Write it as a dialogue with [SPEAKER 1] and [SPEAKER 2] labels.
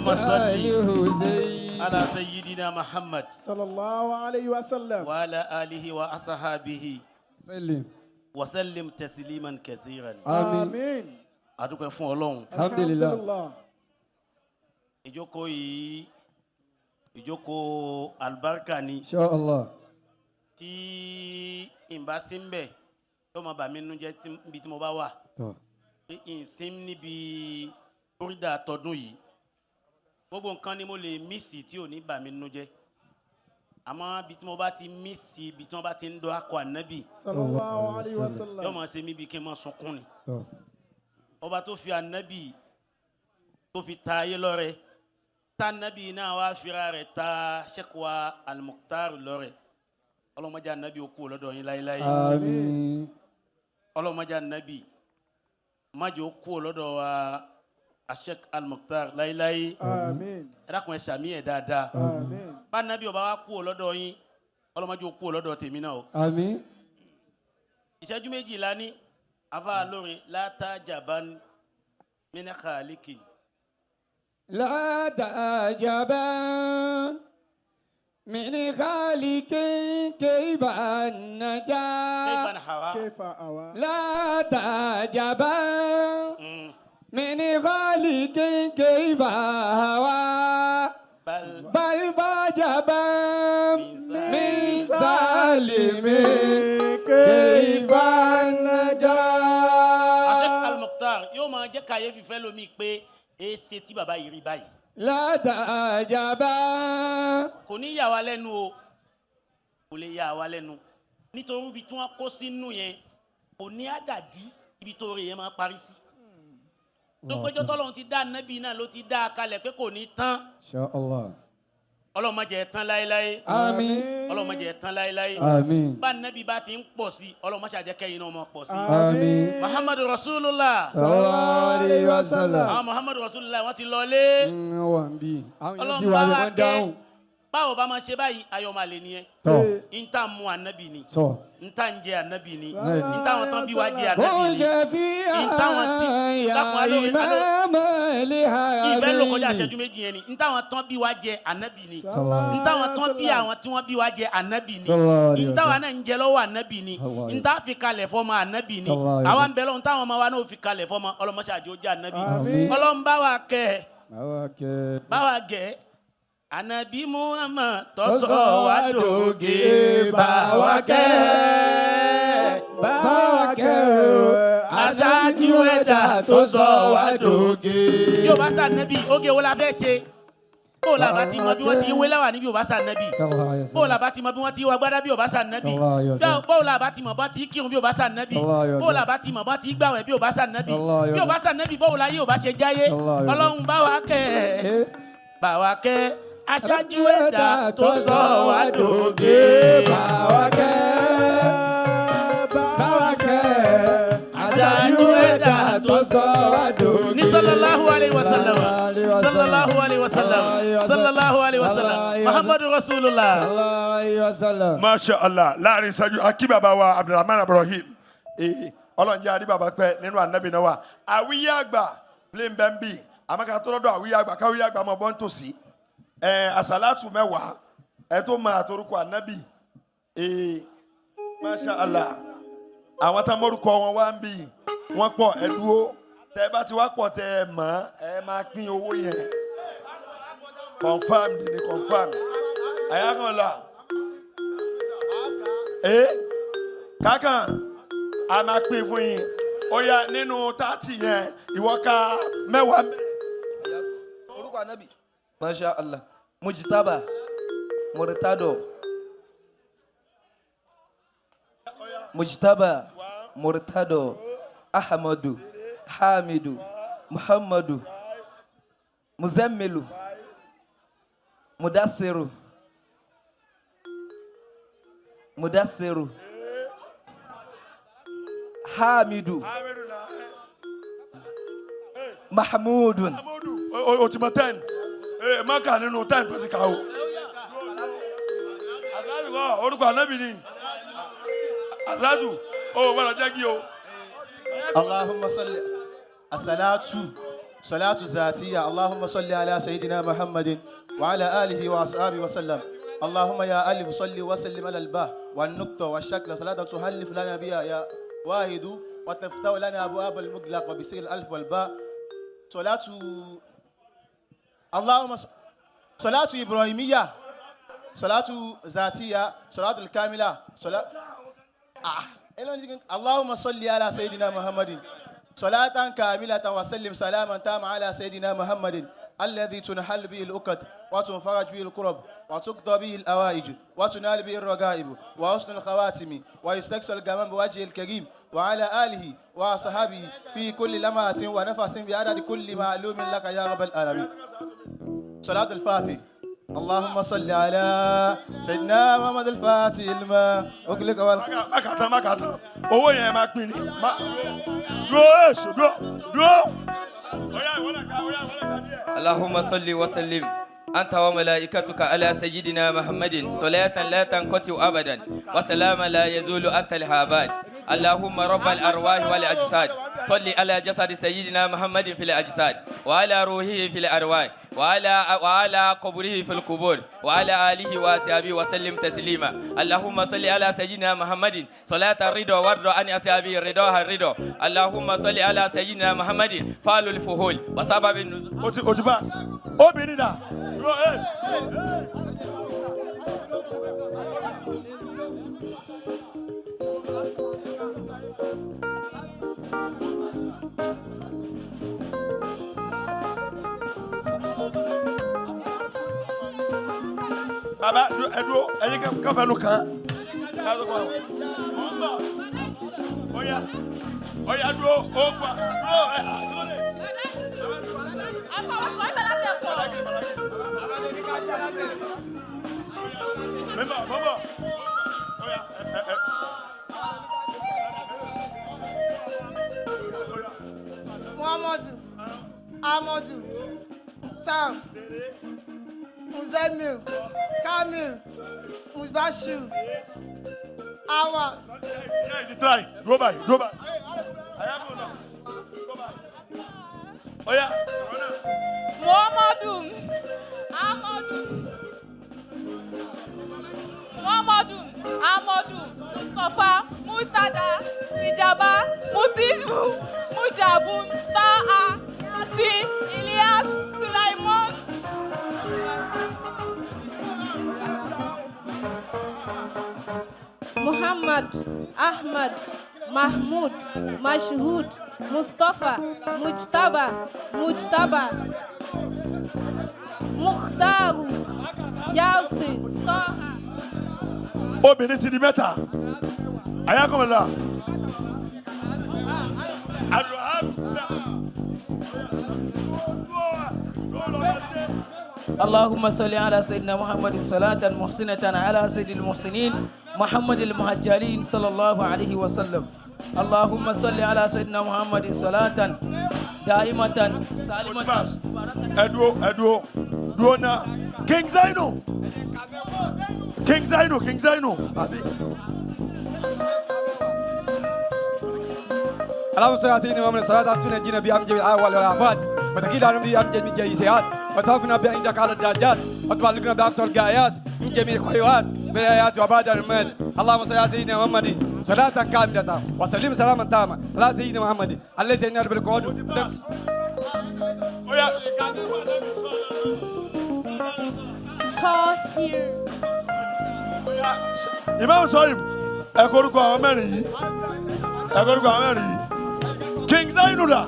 [SPEAKER 1] اللهم صل
[SPEAKER 2] الحسين
[SPEAKER 1] على سيدنا محمد
[SPEAKER 3] صلى الله عليه وسلم.
[SPEAKER 1] وعلى آله وأصحابه
[SPEAKER 2] سلم.
[SPEAKER 1] وسلم تسليما كثيرا.
[SPEAKER 2] آمين.
[SPEAKER 3] آمين.
[SPEAKER 1] Adúpẹ́ fún Ọlọ́run.
[SPEAKER 2] الحمد لله.
[SPEAKER 1] Ìjókòó yìí, ìjókòó alibarika ni.
[SPEAKER 2] إن شاء الله.
[SPEAKER 1] Tí ìbá sí ń bẹ̀ tó máa bà mí nínú jẹ́ níbi tí mo bá wà
[SPEAKER 2] Tọ́.
[SPEAKER 1] Pé ìsín níbi búrídà tọdún yìí, gbogbo nǹkan ni mo lè miss tí ò ní bà mí nínú jẹ́, àmọ́ ibi tí mo bá ti miss, ibi tí wọ́n bá ti ń dọ́ akọ ànábì
[SPEAKER 3] صلى الله عليه
[SPEAKER 1] yóò
[SPEAKER 3] وسلم.
[SPEAKER 1] Máa ṣe mí bí kí n máa sunkún ni.
[SPEAKER 2] Tọ́.
[SPEAKER 1] Ọba tó fi ànábì tó fi ta ayé lọ́rẹ, tá ànábì náà wá fira rẹ̀ ta sẹ́kùwà Al-Mukhtar lọ́rẹ, ọlọ́mọdé ànábì ó kú lọ́dọ̀ yín láéláé.
[SPEAKER 2] آمين.
[SPEAKER 1] Ọlọ́mọdé ànábì májò ó kú lọ́dọ̀ wa Sheikh Al-Mukhtar láéláé.
[SPEAKER 3] آمين.
[SPEAKER 1] Ẹ dákun, ẹ sàmì ẹ̀ dáadáa.
[SPEAKER 3] آمين.
[SPEAKER 1] Bá ànábì ọba wa kú lọ́dọ̀ yín, ọlọ́mọdé ó kú lọ́dọ̀ tèmi náà o.
[SPEAKER 2] آمين.
[SPEAKER 1] Ìṣẹ́jú méjìlá ní afa lórí لا تعجبا من خالق.
[SPEAKER 2] لا تعجبا من خالق كيف نجا.
[SPEAKER 1] كيف هوى.
[SPEAKER 3] كيف أوى.
[SPEAKER 2] لا تعجبا من خالق كيف هوى.
[SPEAKER 1] بل
[SPEAKER 2] بل فعجبا من سالم كيف نجا.
[SPEAKER 1] Sheikh Al-Mukhtar yóò máa jẹ́ kàyéfì fẹ́ lómi pé èsì tí bàbá yìí rí báyìí.
[SPEAKER 2] لا تعجبا.
[SPEAKER 1] Kò ní yà wá lẹ́nu o, kò lè yà wá lẹ́nu, nítorí ibi tí wọ́n kó sínú yẹn kò ní àdàdí ibi tó rè yẹn máa parí sí, tó péjọ tọ́lọ́run ti dá nábì náà ló ti dá a kalẹ̀ pé kò ní tán.
[SPEAKER 2] إن شاء الله.
[SPEAKER 1] Ọlọ́run má jẹ́ tán láéláé.
[SPEAKER 2] آمين.
[SPEAKER 1] Ọlọ́run má jẹ́ tán láéláé.
[SPEAKER 2] آمين.
[SPEAKER 1] Bá nábì bá ti ń pọ̀ sí, Ọlọ́run má ṣàjẹ́ kẹ́yìn náà máa pọ̀ sí.
[SPEAKER 2] آمين.
[SPEAKER 1] Muhammadu Rasulullah.
[SPEAKER 2] صلى الله عليه وسلم.
[SPEAKER 1] Àwọn Muhammadu Rasulullah wọ́n ti lọlé.
[SPEAKER 2] Wà ń bí àwọn èèyàn sì
[SPEAKER 1] Ọlọ́run
[SPEAKER 2] wà
[SPEAKER 1] bá
[SPEAKER 2] bí
[SPEAKER 1] wa
[SPEAKER 2] wọ́n
[SPEAKER 1] kẹ́.
[SPEAKER 2] dáhùn.
[SPEAKER 1] Báwo bá máa ṣe báyìí, ayọ̀ máa lè nìyẹn.
[SPEAKER 2] Tọ́.
[SPEAKER 1] N ta mu ànábì ni.
[SPEAKER 2] Sọ.
[SPEAKER 1] N ta ń jẹ ànábì ni.
[SPEAKER 2] Bẹ́ẹ̀ni.
[SPEAKER 1] N táwọn tán bí wá jẹ ànábì
[SPEAKER 2] kò
[SPEAKER 1] ni.
[SPEAKER 2] ṣe fi
[SPEAKER 1] N táwọn tí dákun alóore
[SPEAKER 2] ìmáàmù
[SPEAKER 1] ìfẹ́ ló kọjá ìṣẹ́jú 2 yẹn ni. N táwọn tán bí wá jẹ ànábì ni. N táwọn tán bí àwọn tí wọ́n bí wá jẹ ànábì ni.
[SPEAKER 2] Sallallahu alaihi
[SPEAKER 1] N táwọn náà ń jẹ lọ́wọ́ ànábì ni.
[SPEAKER 2] Sallallahu
[SPEAKER 1] N tá fi kalẹ̀ fọ́mọ ànábì ni.
[SPEAKER 2] Sallallahu alaihi
[SPEAKER 1] Àwa ń bẹ lọ́hùn, táwọn ọmọ wa náà fi kalẹ̀ fọ́mọ, ọlọ́mọṣẹ́ àjò jẹ́ ànábì.
[SPEAKER 2] Àmín.
[SPEAKER 1] Ọlọ́run bá wa kẹ́,
[SPEAKER 2] Àwọn kẹ.
[SPEAKER 1] Bá wa gẹ̀ ànábì Muhammad tó sọ wá dòge, bá wa kẹ́.
[SPEAKER 2] Bá wa kẹ́ o.
[SPEAKER 1] Aṣáájú ẹ̀dá tó sọ wá dòge. Bí o bá sànẹ́bì, oge wo la fẹ́ ṣe? Bó o la bá ti mọ bí wọ́n ti wé láwà ní bí o bá sànẹ́bì?
[SPEAKER 2] Sallallahu alaihi
[SPEAKER 1] Bó o
[SPEAKER 2] wasallam.
[SPEAKER 1] La bá ti mọ bí wọ́n ti wá gbádá bí o bá sànẹ́bì?
[SPEAKER 2] Sallallahu alaihi wasallam.
[SPEAKER 1] Bó o la bá ti mọ bá ti kírun bí o bá sànẹ́bì?
[SPEAKER 2] Sallallahu alaihi
[SPEAKER 1] Bó o la bá ti mọ bá ti gbàwẹ̀ bí o bá sànẹ́bì?
[SPEAKER 2] Sallallahu alaihi
[SPEAKER 1] Bí o bá sànẹ́bì, bó o la yé o bá ṣe jáyé?
[SPEAKER 2] Sallallahu alaihi wasallam.
[SPEAKER 1] Ọlọ́run bá wa kẹ́, bá wa kẹ́ aṣáájú ẹ̀dá tó sọ wá dòge.
[SPEAKER 2] Bá wa kẹ́. Bá wa kẹ́. Aṣáájú ẹ̀dá tó sọ wá dòge.
[SPEAKER 1] Ní صلى الله عليه وسلم، صلى الله عليه وسلم، صلى الله عليه وسلم، Muhammadu Rasulullah.
[SPEAKER 2] صلى الله عليه وسلم.
[SPEAKER 4] Masha Allah. Láàrin ìṣẹ́jú, akí bàbá wa Abdulrahman Ibrahim, ee, Ọlọ́run jẹ́ àrí bàbá pẹ́ nínú ànábì náà wà. Àwíyé àgbà plane bẹ́ńbì, àmọ́ ká tó lọ́dọ̀ àwíyé àgbà, káwíyé àgbà mọ̀ bọ́ ń tòsí ẹ̀ àsálàtù 10 ẹ̀ tó máa àtorúkọ ànábì. Ee, Masha Allah, àwọn tá mórúkọ wọn wá ń bì, wọ́n pọ̀. Ẹ dúró, tẹ ẹ bá ti wá pọ̀, tẹ ẹ mọ̀, ẹ máa pín owó yẹn. Confirmed ni, confirmed. Àyàkànlá ee kákan a máa pín fún yín. Ó yá, nínú 30 yẹn, ìwọ ká 10.
[SPEAKER 5] Orúkọ anabi. Masha Allah. Mujtaba Murtado, Mujtaba Murtado, Ahmadu, Hamidu, Muhammadu, Muzammilu, Mudassiru, Mudassiru, Hamidu, Mahmudun.
[SPEAKER 4] O ti mọ 10 ee, má kà nínú 10 tó ti kà o. Azadu kọ orúkọ anabi ni azadu o gbọ́dọ̀ jẹ́ kí o.
[SPEAKER 6] اللهم صل الصلاة. صلاة ذاتية. اللهم صل على سيدنا محمد وعلى آله وأصحابه وسلم. اللهم يا ألف صل وسلم على الباء والنقطة والشكل، صلاة تحلف لنا بها يا واحد وتفتح لنا أبواب المغلق وبسير الألف والباء. صلاة اللهم صلاة إبراهيمية، صلاة ذاتية، صلاة الكاملة، صلاة اللهم صل على سيدنا محمد صلاة كاملة وسلم سلاما تاما على سيدنا محمد الذي تنحل به العقد وتنفرج به الكرب وتقضى به الأوائج وتنال به الرغائب وحسن الخواتم ويستكسى الغمام بوجهه الكريم وعلى آله وصحبه في كل لمعة ونفس بعدد كل معلوم لك يا رب العالمين. صلاة الفاتح. اللهم صل على سيدنا محمد الفاتح لما أغلق
[SPEAKER 4] Má kà tán. Owó yẹn máa pín ní. Dúró èso dúró dúró. Ọ̀yá ìwọ náà ká, ọ̀yá ìwọ náà ká díẹ̀.
[SPEAKER 5] اللهم صل وسلم أنت وملائكتك على سيدنا محمد صلاة لا تنقطع أبدا وسلاما لا يزول حتى الآباد. اللهم رب الأرواح والأجساد صل على جسد سيدنا محمد في الأجساد وعلى روحه في الأرواح وعلى قبره في القبور وعلى آله وأصحابه وسلم تسليما. اللهم صل على سيدنا محمد صلاة الرضا والرضا عن أصحابه رضاها الرضا. اللهم صل على سيدنا محمد فعل الفهول وسبب النزول.
[SPEAKER 4] O ti pass. Obìnrin dà. Dúró èso. Baba ẹ dúró, ẹyin kẹfẹ nu kan. Oya oya dúró, ó pa dúró ẹ dúró lè. Mímọ mọmọ. Oya ẹ ẹ.
[SPEAKER 7] Muhammadu, Ahmadu, Tam, Muzamil, Kamil, Mubashir, Awa.
[SPEAKER 4] Yeah, you try. Go by, go by. Oya,
[SPEAKER 8] Muhammadu, Ahmadu, Muhammadu, Ahmadu, Mustapha, Murtada, Ijaba, Mutibu, Mujabun, Taha, Yasin, Ilyas, Sulaiman.
[SPEAKER 9] Muhammad, Ahmad, Mahmoud, Mashhud, Mustafa, Mujtaba, Mujtaba, Mukhtaru, Yasin, Taha.
[SPEAKER 4] Obìnrin ti di mẹ́ta. Ayakunla.
[SPEAKER 10] اللهم صل على سيدنا محمد صلاة محسنة على سيد المحسنين محمد المهجرين صلى الله عليه وسلم. اللهم صل على سيدنا محمد صلاة دائمة سالمة.
[SPEAKER 4] Ẹdúró ẹdúró dúró náà. King Zainu. King Zainu, King Zainu. Àbí.
[SPEAKER 2] اللهم صل على سيدنا محمد صلاة تنجينا بأمجد الأول والآفات وتقيل عنا بأمجد من الجيسات وتوفنا بعندك على الدرجات وتبلغنا بأقصى الغايات من جميع الخيرات بالآيات وبعد المال. اللهم صل على سيدنا محمد صلاة كاملة وسلم سلاما تاما على سيدنا محمد الذي ينال بالقعود.
[SPEAKER 9] Tahir.
[SPEAKER 4] Imam Sohib, ẹ korúkọ àwọn mẹ́rin yìí. Ẹ korúkọ àwọn mẹ́rin yìí. King Zainu dà.